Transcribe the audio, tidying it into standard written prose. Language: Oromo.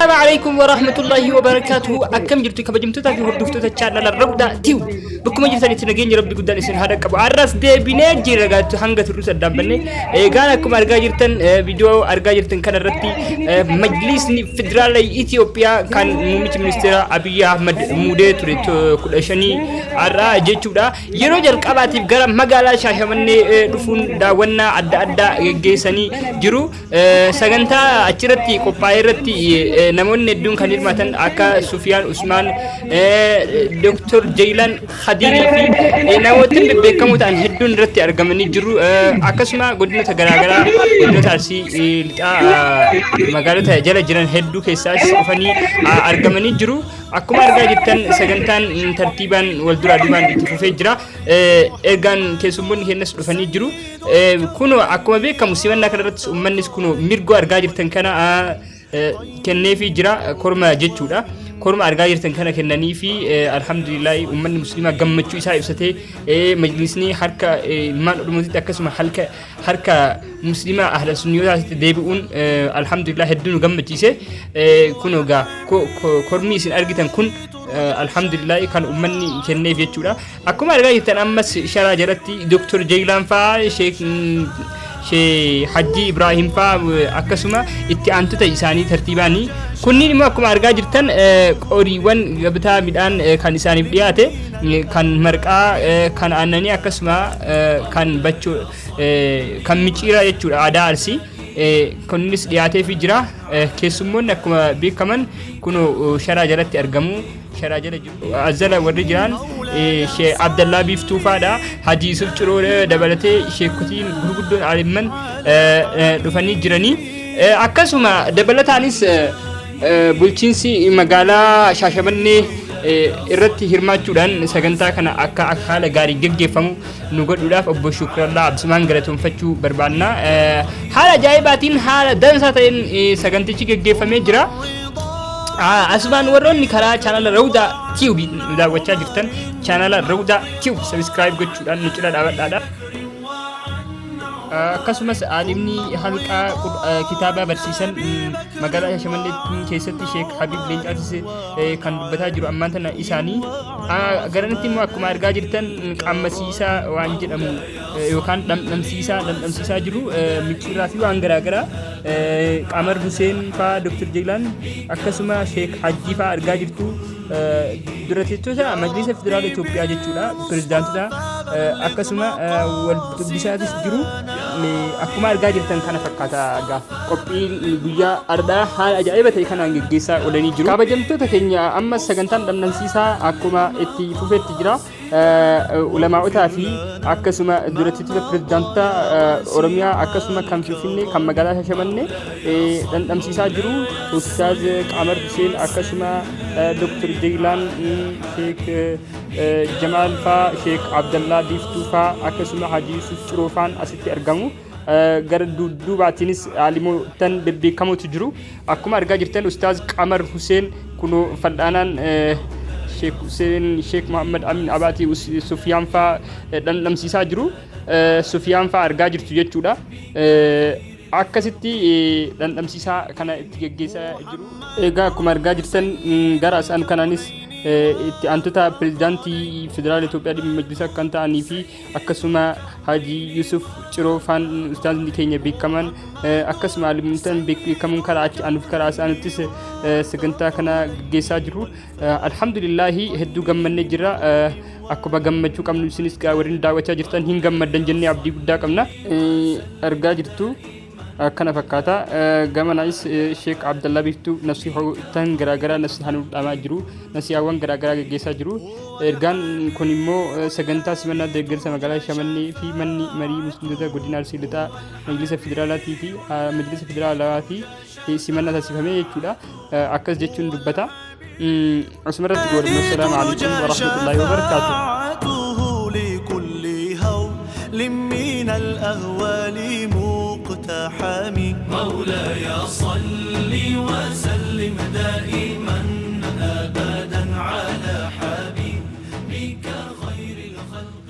Assalamu alaikum warahmatullahi wabarakatuhu. Akkam jirtu kabajamtootaa fi hordoftoota chaanala Rawdaa Tube. Bakkuma jirtanitti nageenya Rabbi guddaan isin haa dhaqqabu. Har'as deebinee jirra gaachuu hanga turrus addaan banne. Eegaan akkuma argaa jirtan viidiyoo argaa jirtan kana irratti majlisni federaala Itoophiyaa kan muummichi ministeera Abiyyi Ahmad muudee ture 15 har'aa jechuudha. Yeroo jalqabaatiif gara magaalaa Shaashamannee dhufuun daawwannaa adda addaa geggeessanii jiru. Sagantaa achirratti qophaa'e irratti namoonni hedduun kan hirmaatan akka Sufiyaan Usmaan, Dr. Jeeyilaan Khadiirii fi namootni bebbeekamoo ta'an hedduun irratti argamanii jiru. Akkasuma godinoota garaagaraa godinoota Arsii lixaa magaalota jala jiran hedduu keessaas dhufanii argamanii jiru. Akkuma argaa jirtan sagantaan tartiibaan wal duraa duubaan itti fufee jira. Ergaan keessummoonni keenyas dhufanii jiru. Kun akkuma beekamu simannaa kanarrattis uummannis kun mirgoo argaa jirtan kana kenneefii jira korma jechuudha. Korma argaa jirtan kana kennaniifi alhamdulillah uummanni musliimaa gammachuu isaa ibsatee majlisni harka ilmaan Oromootitti akkasuma halka harka musliimaa ahla sunniyootaatti deebi'uun alhamdulillah hedduu nu gammachiise. Kun egaa kormi isin argitan kun alhamdulillah kan uummanni kenneef jechuudha. Akkuma argaa jirtan ammas sharaa jalatti Dr. Jeeyilaan fa'aa Sheek Hajji Ibraahim fa'aa akkasuma itti aantota isaanii tartiibaanii kunniin immoo akkuma argaa jirtan qoriiwwan gabataa midhaan kan isaaniif dhiyaate kan marqaa kan aannanii akkasuma kan bachoo kan micciiraa jechuudha aadaa Arsii. Kunis dhiyaateefii jira. Keessummoonni akkuma beekaman kunoo sharaa jalatti argamu. Sharaa jala jiru. As jala warri jiran Shee Abdallaa Biiftuu faadha. Hajii Yusuf Ciroo dabalatee sheekotiin gurguddoon aalimman dhufanii jiranii. Akkasuma dabalataanis bulchiinsi magaalaa Shaashamannee irratti hirmaachuudhaan sagantaa kana akka haala gaariin geggeeffamu nu godhuudhaaf obbo Shukrallaa Absumaan galatoomfachuu barbaanna. Haala ajaa'ibaatiin haala dansaa ta'een sagantichi geggeeffamee jira. Asumaan warroonni karaa chaanala Rawdaa Tube nu daawwachaa jirtan chaanala Rawdaa Tube subscribe gochuudhaan nu cina dhaabadhaadha. Akkasumas aalimni halqaa kitaabaa barsiisan magaalaa Shaashamannee keessatti Sheek Habiib Leencaatis kan dubbataa jiru ammaan tana isaanii. Garanatti immoo akkuma argaa jirtan qammasiisaa waan jedhamu yookaan dhamdhamsiisaa dhamdhamsiisaa jiru micciirraa fi waan garaagaraa Qamar Huseen faa Dr. Jeelaan akkasuma Sheek Hajjii faa argaa jirtu. Dura teessota Majlisa Federaala Itoophiyaa jechuudha. Pirezidaantota akkasuma wal dubbisaatis jiru. Akkuma argaa jirtan kana fakkaata gaaf qophiin guyyaa ardhaa haala ajaa'iba ta'e kanaan geggeessaa oolanii jiru. Kabajamtoota keenya amma sagantaan dhamdhamsiisaa akkuma itti fufetti jira. Ulamaa'otaa fi akkasuma dura teessota pirezidaantota Oromiyaa akkasuma kan Finfinnee kan magaalaa Shashamannee dhandhamsiisaa jiru. Ustaaz Qamar Huseen akkasuma Dr. Jeeyilaan Sheek Jamaal faa Sheek Abdallaa Biiftuu faa akkasuma Haji Yusuf Ciroo faan asitti argamu. Gara dudduubaatiinis aalimotan bebbeekamotu jiru. Akkuma argaa jirtan Ustaaz Qamar Huseen kunoo fal'aanaan Sheek Huseen Sheek Muhammad Amin Abaatii Sufiyaan faa dhandhamsiisaa jiru. Sufiyaan faa argaa jirtu jechuudha. Akkasitti dhandhamsiisaa kana itti geggeessaa jiru. Egaa akkuma argaa jirtan gara asaan kanaanis itti aantota pirezidaantii federaala Itoophiyaa dhimma majlisa kan ta'anii fi akkasuma Haji Yusuf Ciroo faan ustaazni keenya beekaman akkasuma alimtan beekamuun karaa achi aanuuf karaa isaanittis sagantaa kana geggeessaa jiru. Alhamdulillaahi hedduu gammannee jirra. Akkuma gammachuu qabnu isinis warreen daawwachaa jirtan hin gammaddan jennee abdii guddaa qabna. Argaa jirtu. Akkana fakkaata. Gamanaayis Sheek Abdallaa Biiftuu nasihotan garaagaraa nasihaa nuuf dhaamaa jiru. Nasihaawwan garaagaraa geggeessaa jiru. Ergaan kun immoo sagantaa simannaa deeggarsa magaalaa Shaashamannee fi manni marii musliimota godina Arsii Lixaa Majlisa Federaalaatii fi Majlisa Federaalawaa fi simannaa taasifame jechuudha. Akkas jechuun dubbata. Asuma irratti goolabna. Assalaamu alaikum warahmatullaahi wabarakaatuh. لكل هول من الأهوال مقتحم مولاي صل وسلم دائما أبدا على حبيبك خير الخلق.